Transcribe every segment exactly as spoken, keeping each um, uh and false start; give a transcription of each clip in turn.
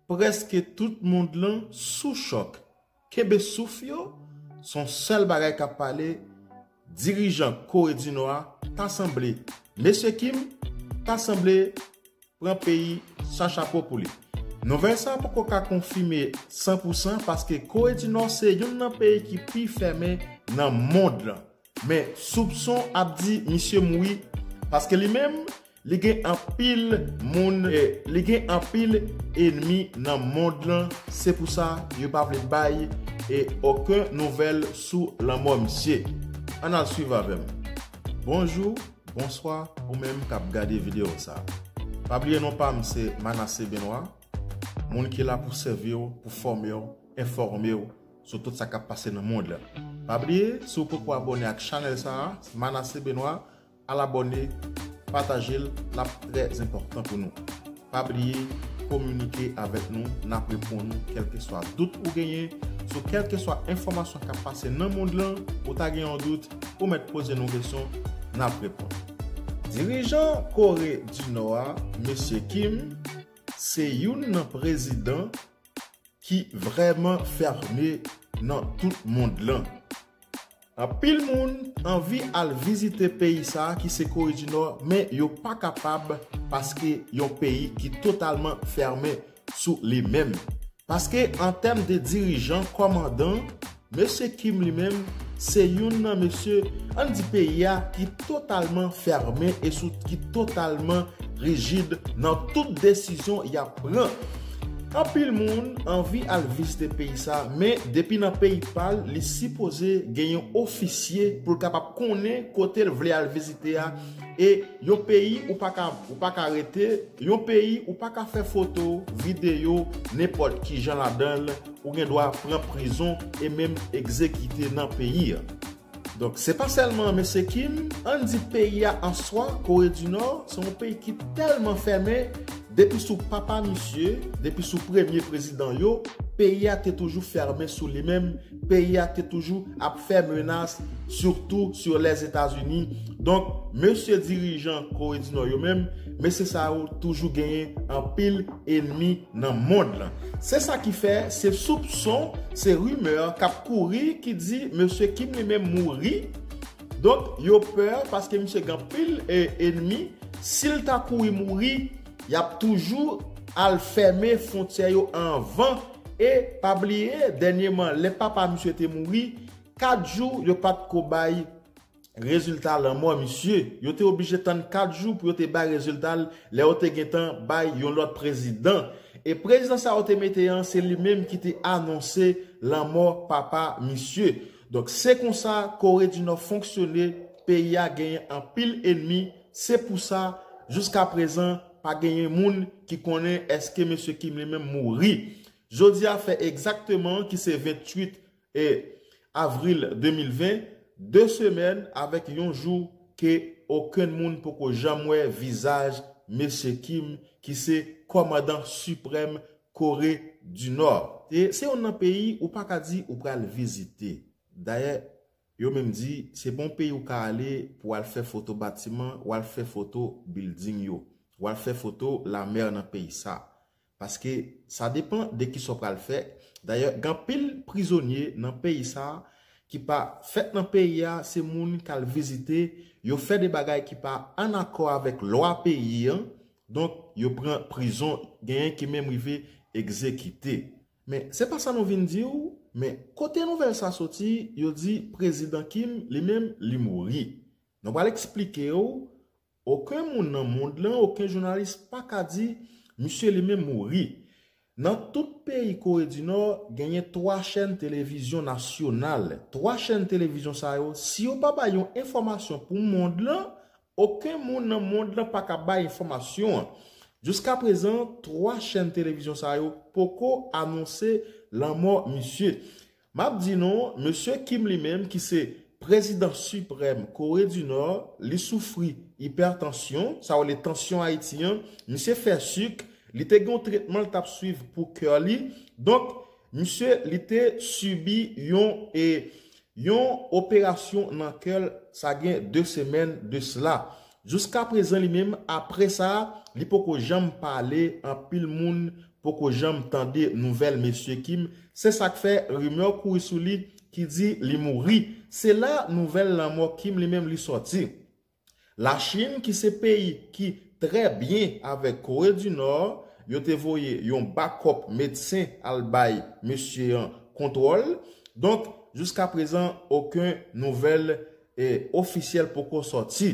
Prèske tout mond lan sou chòk. Kenbe souf yo, se yon sèl bagay k ap pale, dirijan Kore di Nò a, ta sanble mesye Kim, ta sanble pran peyi san chapo pou li. Nouvèl sa a poko ka konfime san pou san paske Kore di Nò se youn nan peyi ki pi fèmen nan mond lan. Men soupson ap di misye mouri paske li menm, li gen anpil moun, e, li gen anpil enmi nan mond lan. Se pou sa yo pa vle bay e okenn nouvèl sou lanmò misye. Ann al swiv avè m. Bonjou, bonswa, ou menm k ap gade videyo sa. Pa bliye non pa m se Manassé Benoît, moun ki la pou sèvi w, pou fòme w, enfòme w sou tout sa k ap pase nan mond lan. Pa bliye, si w poko abòne ak chanèl sa a, Manassé Benoît, al abòne, pataje l, l ap trè enpòtan pou nou. Pa bliye, kominike avèk nou, n ap reponn ou kèlkeswa dout ou genyen sou kèlkeswa enfòmasyon k ap pase nan mond lan. Ou ta gen yon dout, ou mèt poze nou kesyon, n ap reponn. Dirijan Kore di Nò a, mesye Kim, se youn nan prezidan ki vrèman fèmen nan tout mond lan. Anpil moun anvi al vizite peyi sa a ki se Kore di Nò, men yo pa kapab paske yon peyi ki totalman fèmen sou li menm. Paske an tèm de dirijan, kòmandan, mesye Kim li menm, se youn nan mesye, ann di peyi a, ki totalman fèmen e sou, ki totalman rijid nan tout desizyon y ap pran. Anpil moun anvi al vizite peyi sa, men depi nan peyi pa l, li sipoze gen yon ofisye pou l kapab konnen kote l vle al vizite a. E yon peyi ou pa ka, ou pa ka rete, yon peyi ou pa ka fè foto, videyo, nenpòt ki jan ladan l, ou gen dwa pran prizon e menm egzekite nan peyi a. Donk, se pa sèlman mesye Kim, ann di peyi a an swa, Kore di Nò, se yon peyi ki tèlman fèmen, depi sou papa misye, depi sou premye prezidan yo, peyi a te toujou fèmen sou li menm, peyi a te toujou ap fè menas, sitou sou Lèzetazini. Donk, mesye dirijan Kore di Nò yo menm, mesye sa yo toujou genyen anpil enmi nan mond lan. Se sa ki fè, se soupson, se rimè k ap kouri ki di mesye Kim li menm mouri. Donk, yo pè paske misye gen anpil, e, enmi. Si l ta kouri mouri, y ap toujou al fèmen fwontyè yo anvan. E pa bliye, dènyèman, lè papa misye te mouri, kat jou yo pa t ko bay rezilta lanmò misye. Yo te oblije tann kat jou pou yo te bay rezilta l, lè yo te gentan bay yon lòt prezidan. E prezidan sa yo te mete an, se li menm ki te anonse lanmò papa misye. Donk, se konsa Kore di Nò fonksyone, peyi a genyen anpil enmi, se pou sa, jiska prezan, pa genyen moun ki konnen èske mesye Kim li menm mouri. Jodi a fè egzakteman ki se venntuit e avril de mil ven, de semèn avèk yon jou ke okenn moun poko janm wè vizaj mesye Kim, ki se kòmandan siprèm Kore di Nò. E se youn nan peyi ou pa ka di ou pral vizite. Dayè, yo menm di, se pa yon peyi ou ka ale pou al fè foto batiman, ou al fè foto bilding yo, ou al fè foto lamè nan peyi sa. Paske sa depann de kisa w pral fè. Dayè, gen anpil prizonye nan peyi sa a ki pa fèt nan peyi a, se moun k al vizite, yo fè de bagay ki pa an akò avèk lwa peyi an, donk yo pran prizon, genyen ki menm rive egzekite. Men se pa sa nou vin di w, men kote nouvèl sa soti, yo di prezidan Kim li menm li mouri. Nou pral eksplike w, okenn moun nan mond lan, okenn jounalis pa ka di misye li menm mouri. Nan tout peyi Kore di Nò, genyen twa chèn televizyon nasyonal. Twa chèn televizyon sa yo, si yo pa bay yon enfòmasyon pou mond lan, okenn moun nan mond lan pa ka bay enfòmasyon an. Jiska prezan, twa chèn televizyon sa yo poko anonse lanmò misye. M ap di nou, mesye Kim li menm, ki se prezidan siprèm Kore di Nò, li soufri ipètansyon, sa yo rele tansyon Ayiti an, misye fè sik, li te gen yon tretman l t ap swiv pou kè li. Donk, misye, li te sibi yon, e, yon operasyon nan kè l, sa gen de semèn de sila. Jiska prezan, li menm, apre sa, li poko janm pale, anpil moun poko janm tande nouvèl mesye Kim. Se sa k fè rimè kouri sou li ki di li mouri. Se la nouvèl lanmò Kim li menm li sòti. Lachin, ki se peyi ki trè byen avèk Kore di Nò, yo te voye yon bakòp medsen al bay mesye an kontwòl. Donk, jiskaprezan, okenn nouvèl eh, ofisyèl poko sòti.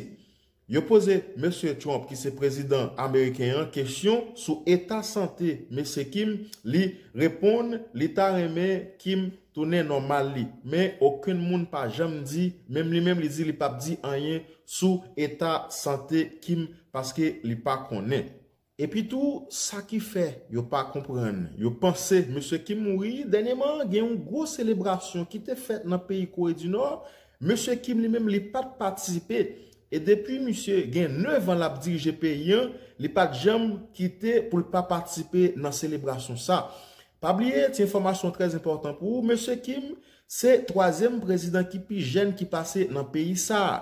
Yo poze mesye Trump, ki se prezidan ameriken an, kesyon sou eta sante mesye Kim. Li reponn li ta renmen Kim tounen nòmal li. Men okenn moun pa janm di, menm li menm li di li p ap di anyen sou eta sante Kim paske li pa konnen. Epi tou, sa ki fè yo pa konprann, yo panse mesye Kim mouri, dènyèman gen yon gwo selebrasyon ki te fèt nan peyi Kore di Nò. Mesye Kim li menm li pa t patisipe. E depi misye gen nèf an l ap dirije peyi an, li pa t janm kite pou l pa patisipe nan selebrasyon sa. Pa bliye, ti enfòmasyon trè enpòtan pou ou, mesye Kim se twazyèm prezidan ki pi jèn ki pase nan peyi sa a.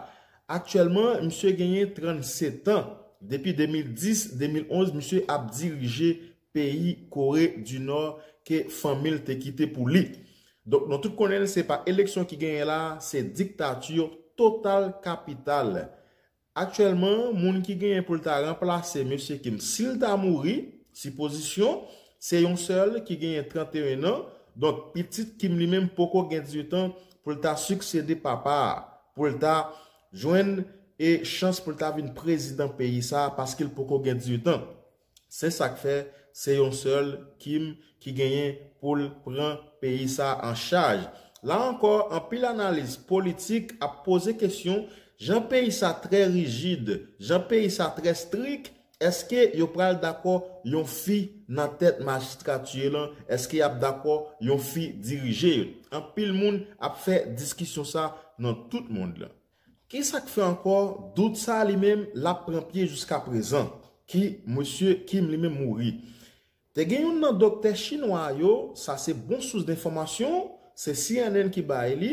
Aktyèlman, misye genyen trannsetan. Depi de mil dis, de mil onz, misye ap dirije peyi Kore di Nò ke fanmi l te kite pou li. Donk, nou tout konnen l se pa eleksyon ki genyen la, se diktati total kapital. Aktyèlman, moun ki genyen pou l ta ranplase mesye Kim, si l ta mouri, sipozisyon, se yon sèl ki genyen trannteyen an. Donk, pitit Kim li menm poko gen dizitan pou l ta siksede papa a, pou l ta jwenn e chans pou l ta vin prezidan peyi sa a, paske l poko gen dizitan. Se sa k fè se yon sèl Kim ki genyen pou l pran peyi sa a an chaj. La ankò, anpil analis politik ap poze kesyon, jan peyi sa trè rijid, jan peyi sa trè strik, èske yo pral dakò yon fi nan tèt majistrati lan? Èske y ap dakò yon fi dirije yo? Anpil moun ap fè diskisyon sa nan tout mond lan. Kisa k fè ankò dout sa a li menm l ap pran pye jiskaprezan, ki mesye Kim li menm mouri? Te gen youn nan doktè chinwa yo, sa se bon sous denfòmasyon, se C N N ki bay li,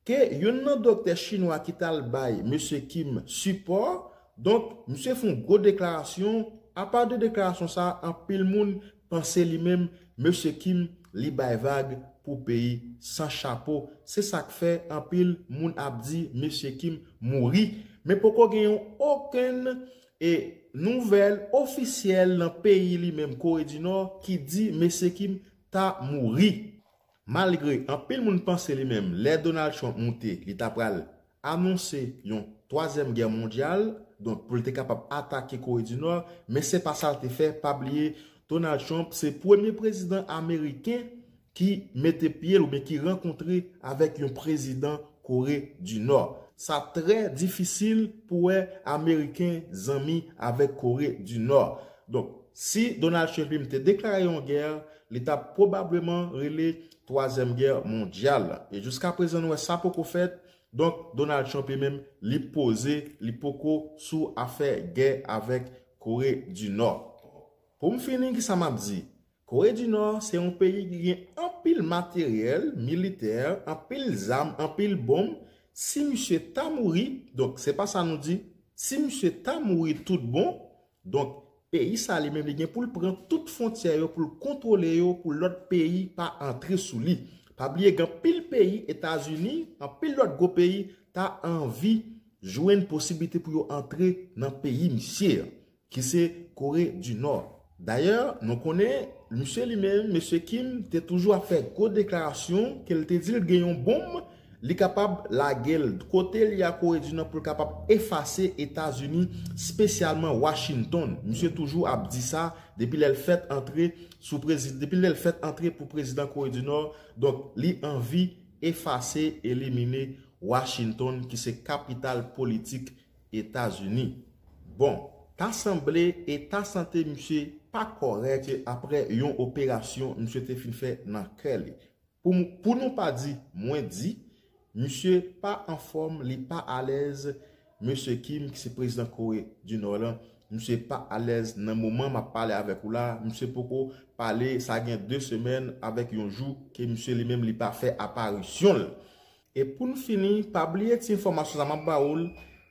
ke youn nan doktè chinwa ki t al bay mesye Kim sipò. Donk, misye fè yon gwo deklarasyon. Apa de deklarasyon sa a, anpil moun panse li menm, mesye Kim, li bay vag pou peyi san chapo. Se sa k fè anpil moun ap di mesye Kim mouri. Men poko gen yon okenn e nouvèl ofisyèl nan peyi li menm Kore di Nò ki di mesye Kim ta mouri. Malgre anpil moun panse li menm, lè Donald Trump moute, li ta pral anonse yon twazyèm gè mondyal, donk pou l te kapab atake Kore di Nò, men se pa sa l te fè. Pa bliye, Donald Trump se premye prezidan ameriken ki mete pye l oubyen ki rankontre avèk yon prezidan Kore di Nò. Sa trè difisil pou wè Ameriken zanmi avèk Kore di Nò. Donk, si Donald Trump li te deklare yon gè, li t ap pwobableman rele twazyèm gè mondyal. E jiskaprezan, nou wè sa poko fèt. Donk, Donald Trump li menm, li poze, li poko sou afè gè avèk Kore di Nò. Pou m fini, kisa m ap di? Kore di Nò se yon peyi ki gen anpil materyèl militè, anpil zam, anpil bonm. Si misye ta mouri, donk se pa sa nou di, si misye ta mouri tout bon, donk peyi sa li menm li gen pou l pran tout fwontyè yo, pou l kontwole yo, pou lòt peyi pa antre sou li. Pa bliye, gen anpil peyi Etazini, anpil lòt gwo peyi ta anvi jwenn posiblite pou yo antre nan peyi misye a, ki se Kore di Nò. Dayè, nou konnen, misye li menm, mesye Kim, te toujou ap fè gwo deklarasyon ke l te di l gen yon bonm, li kapab lage l kote li a Kore di Nò pou l kapab efase Etazini, espesyalman Washington. Misye toujou ap di sa depi lè l fèt antre sou prezi-, depi lè l fèt antre pou prezidan Kore di Nò. Donk, li anvi efase, elimine Washington, ki se kapital politik Etazini. Bon, ta sanble e ta sante misye pa kòrèk apre yon operasyon misye te fin fè nan kè li. Pou, pou nou pa di mwen di, misye pa anfòm, li pa alèz. Mesye Kim, ki se prezidan Kore di Nò lan, misye pa alèz nan moman m ap pale avèk ou la. Misye poko pale, sa gen de semèn avèk yon jou ke misye li menm li pa fè aparisyon l. E pou n fini, pa bliye ti enfòmasyon sa m ap ba ou l.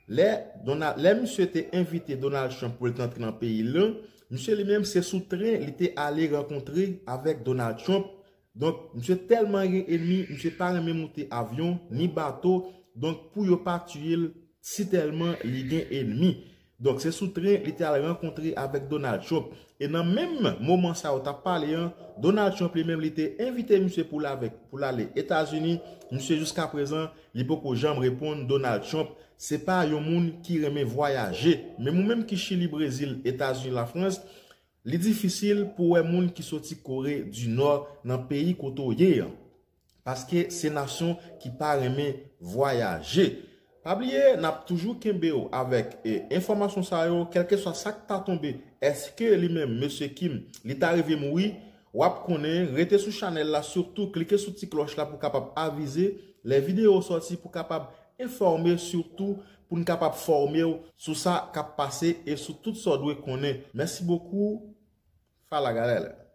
Lè Donald, lè misye te envite Donald Trump pou l te antre nan peyi l, Misye li menm se sou tren li te ale rankontre avèk Donald Trump. Donk, misye tèlman gen enmi, misye pa renmen moute avyon, ni bato. Donk, pou yo pa tiye l, si tèlman li gen enmi. Donk, se sou tren li te al rankontre avèk Donald Trump. E nan menm moman sa yo t ap pale an, Donald Trump li menm li te envite misye pou l avèk, pou l ale Etazini. Misye jiska prezan, li poko janm reponn Donald Trump. Se pa yon moun ki renmen vwayaje. Menm ou menm ki Chili, Brezil, Etazini, Lafrans, li difisil pou wè moun ki soti Kore di Nò nan peyi kote w ye an. Paske se nasyon ki pa renmen vwayaje. Pa bliye, n ap toujou kenbe w avèk e, enfòmasyon sa yo, kèlkeswa sa k ta tonbe. Èske li menm, mesye Kim, li ta rive mouri? W ap konnen, rete sou chanèl la, sitou klike sou ti klòch la pou kapab avize lè videyo sòti, pou kapab enfòme, sitou pou n kapab fòme w sou sa k ap pase e sou tout sa w dwe konnen. Mèsi bokou. Fala, galera.